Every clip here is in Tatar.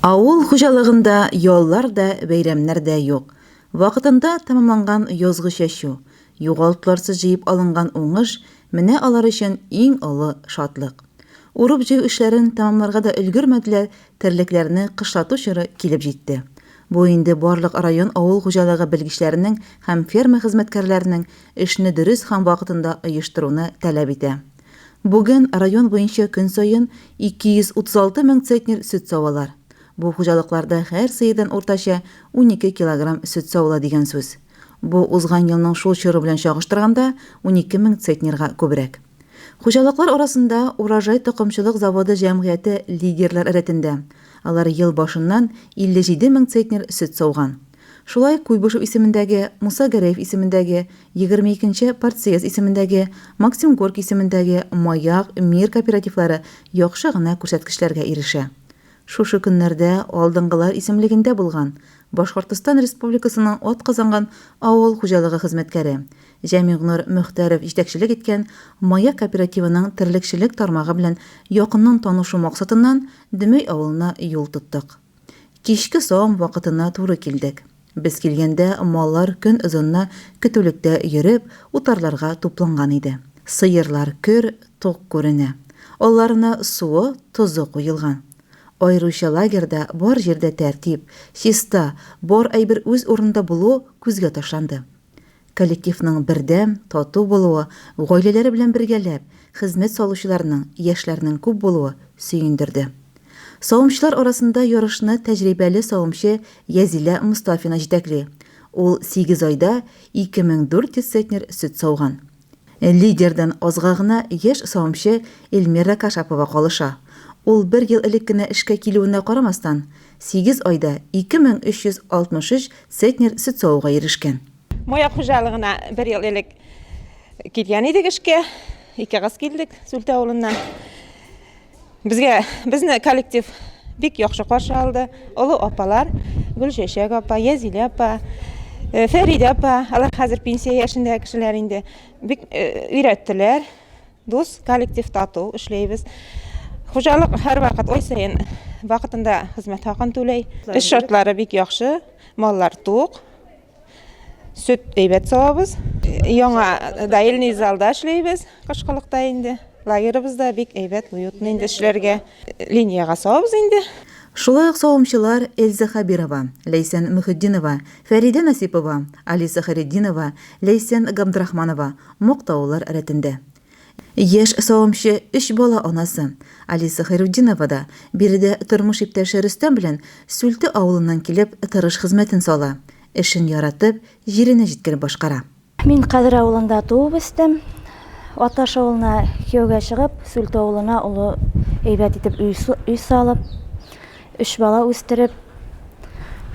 Авыл хуҗалыгында яллар да, бәйрәмнәр дә юк. Вакытында тәмамланган язгы чәчү, югалтуларсыз җыеп алынган уңыш, менә алар өчен иң олы шатлык. Урып-җыю эшләрен тәмамларга да өлгермәделәр, терлекләрне кышлату чоры килеп җитте. Бу инде барлык район авыл хуҗалыгы белгечләренең һәм ферма хезмәткәрләренең эшне дөрес һәм вакытында оештыруны таләп итә. Бүген район буенча көн саен 236 мең центнер сөт савалар. Бу хуҗалыкларда һәр сыердан уртача 12 килограмм сөт савыла дигән сүз. Бу узган елның шул чоры белән чагыштырганда 12 мең центнерга күбрәк. Хуҗалыклар арасында Урожай токымчылык заводы җәмгыяте лидерлар рәтендә. Алар ел башыннан 57 мең центнер сөт сауган. Шулай Куйбышев исемендәге, Муса Гәрәев исемендәге, 22 нче Партсъезд исемендәге, Максим Горький исемендәге, Маяк, Мир кооперативлары яхшы гына күрсәткечләргә ирешә. Шушы көннәрдә алдынгылар исемлегендә булган, Башкортостан Республикасының атказанган авыл хуҗалыгы хезмәткәре Җәмигънур Мөхтәров җитәкчелек иткән Маяк кооперативының терлекчелек тармагы белән якыннан танышу максатыннан Дөмәй авылына юл тоттык. Кичке савым вакытына туры килдек. Без килгәндә маллар көн озынына көтүлектә йөреп, утарларга тупланган иде. Сыерлар көр, тук күренә. Алларына суы, тозы куелган. Аеруча лагерьда бар җирдә тәртип, чиста, бар әйбер үз урынында булу күзгә ташланды. Коллективның бердәм, тату булуы, гаиләләре белән бергәләп, хезмәт салучыларның, яшьләрнең күп булуы сөендерде. Савымчылар арасында ярышны тәҗрибәле савымчы Язилә Мостафина җитәкли. Ул сигез айда 2400 центнер сөт сауган. Лидердан азга гына яшь савымчы Эльмира Кашапова калыша. Ул бер ел элек кенә эшкә килүенә карамастан, сигез айда 2363 центнер сөт савуга ирешкән. Маяк хуҗалыгына бер ел элек килгән идек эшкә. Ике кыз килдек Сүлтә авылыннан. Безгә безне коллектив бик яхшы каршы алды. Олы апалар, Гөлчәчәк апа, Язилә апа, э, Фәридә апа, алар хәзер пенсия яшендәге кешеләр инде. Бик э, өйрәттеләр. Дус коллектив тату эшләйбез. Хуҗалык һәрвакыт ай саен вакытында хезмәт хакын түләй. Эш шартлары бик яхшы, маллар тук. Сөт әйбәт савабыз. Яңа доильный залда эшләйбез, кышкылыкта инде. Лагерыбыз да бик әйбәт, уютный инде эшләргә. Линиягә савабыз инде. Шулай ук савымчылар Эльза Хәбирова, Ләйсән Мөхетдинова, Фәридә Насипова, Алиса Хәйретдинова, Ләйсән Габдрахманова мактаулар рәтендә. Яшь савымчы, өч бала анасы Алиса Хәйрутдинова да биредә тормыш иптәше Рөстәм белән Сүлте авылыннан килеп, тырыш хезмәтен сала, эшен яратып, җиренә җиткереп башкара. Мин Кадер авылында туып үстем. Аташ авылына кияүгә чыгып, Сүлте авылына олы әйбәт итеп өй салып, өч бала үстереп,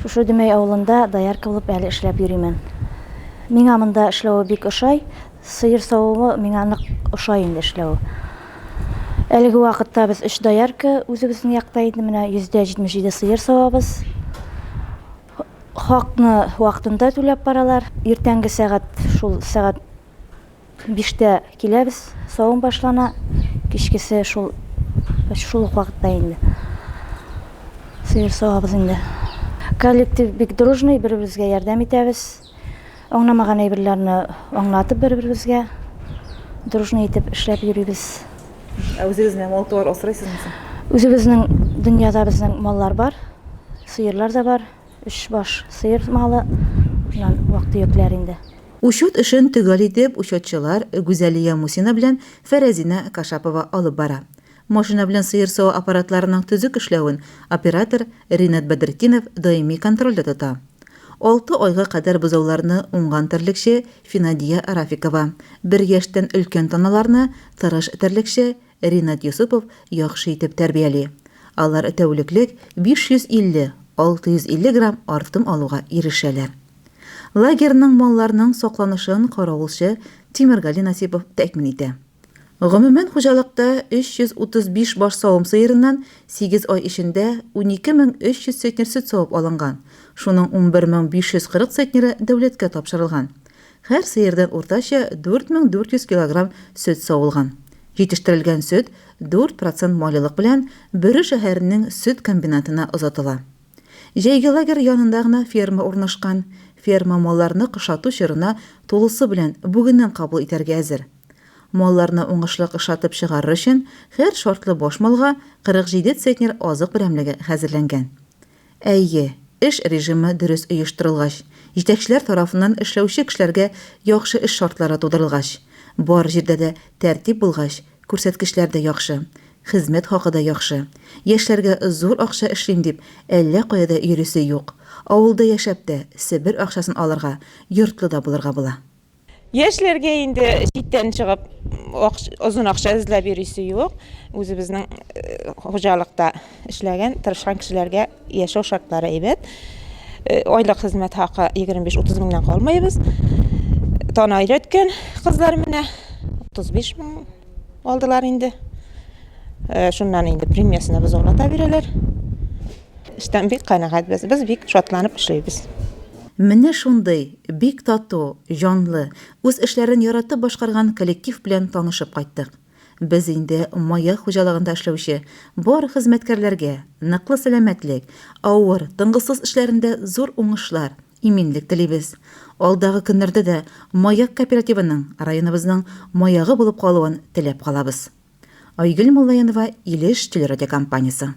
шушы Дөмәй авылында доярка булып әле эшләп йөримен. Миңа монда эшләве бик ошай. Сыер савуы миңа нык ошай инде эшләве. Әлеге вакытта без өч доярка үзебезнең якта инде менә 177 сыер савабыз. Хакны вакытында түләп баралар. Иртәнге сәгать шул сәгать биштә киләбез, савым башлана. Кичкесе шул шул ук вакытта инде. Сыер савабыз инде. Коллектив бик дружный, бер-беребезгә ярдәм итәбез. Аңламаган әйберләрне аңлатып бер-беребезгә дружный итеп эшләп йөрибез. Ә үзегез менә мал-туар асрыйсызмы соң? Үзебезнең дөньяда безнең маллар бар, сыерлар да бар. Өч баш сыер малы, шуннан вак-төякләр инде. Учет эшен төгәл итеп учетчылар Гүзәлия Мусина белән Фәрәзинә Кашапова алып бара. Машина белән сыер саву аппаратларының төзек эшләвен оператор Ринат Бәдретдинов даими контрольдә тота. Алты айга кадәр бозауларны уңган терлекче Финадия Рафикова, бер яшьтән өлкән таналарны тырыш терлекче Ринат Йосыпов яхшы итеп тәрбияли. Алар тәүлеклек 550, 650 грамм артым алуга ирешәләр. Лагерьның малларның сакланышын каравылчы Тимергали Насипов тәэмин итә. Гомумән, хуҗалыкта 335 баш савым сыерыннан сигез ай эчендә 12300 центнер сөт савып алынган, шуның 11540 центнеры дәүләткә тапшырылган. Һәр сыердан уртача 4400 килограмм сөт савылган. Җитештерелгән сөт 4 процент майлылык белән Бөре шәһәренең сөт комбинатына озатыла. Җәйге лагерь янында гына ферма урнашкан. Ферма малларны кышлату чорына тулысы белән бүгеннән кабул итәргә әзер. Малларны уңышлы кышлатып чыгарыр өчен һәр шартлы баш малга 47 центнер азык берәмлеге хәзерләнгән. Әйе, эш режимы дөрес оештырылгач, җитәкчеләр тарафыннан эшләүче кешеләргә яхшы эш шартлары тудырылгач, бар җирдә дә тәртип булгач, күрсәткечләр дә яхшы, хезмәт хакы да яхшы. Яшьләргә зур акча эшлим дип, әллә кая да йөрисе юк. Авылда яшәп тә, Себер акчасын алырга, йортлы да булырга була. Яшьләргә инде читтән чыгып озын акча эзләп йөрисе юк. Үзебезнең э, хуҗалыкта эшләгән, тырышкан кешеләргә яшәү шартлары әйбәт. Э, айлык хезмәт хакы 25-30 меңнән калмыйбыз. Тана өйрәткән кызлар менә 35 мең алдылар инде. Э, шуннан инде премиясенә бозаулата бирәләр. Эштән бик канәгатьбез. Без бик шатланып эшлибез. Менә шундый, бик тату, җанлы, үз эшләрен яратып башкарган коллектив белән танышып кайттык. Без инде Маяк хуҗалыгында эшләүче бар хезмәткәрләргә ныклы сәламәтлек, авыр, тынгысыз эшләрендә зур уңышлар, иминлек телибез. Алдагы көннәрдә дә Маяк кооперативының районыбызның маягы булып калуын теләп калабыз. Айгөл Муллаянова, Илеш телерадиокомпаниясе.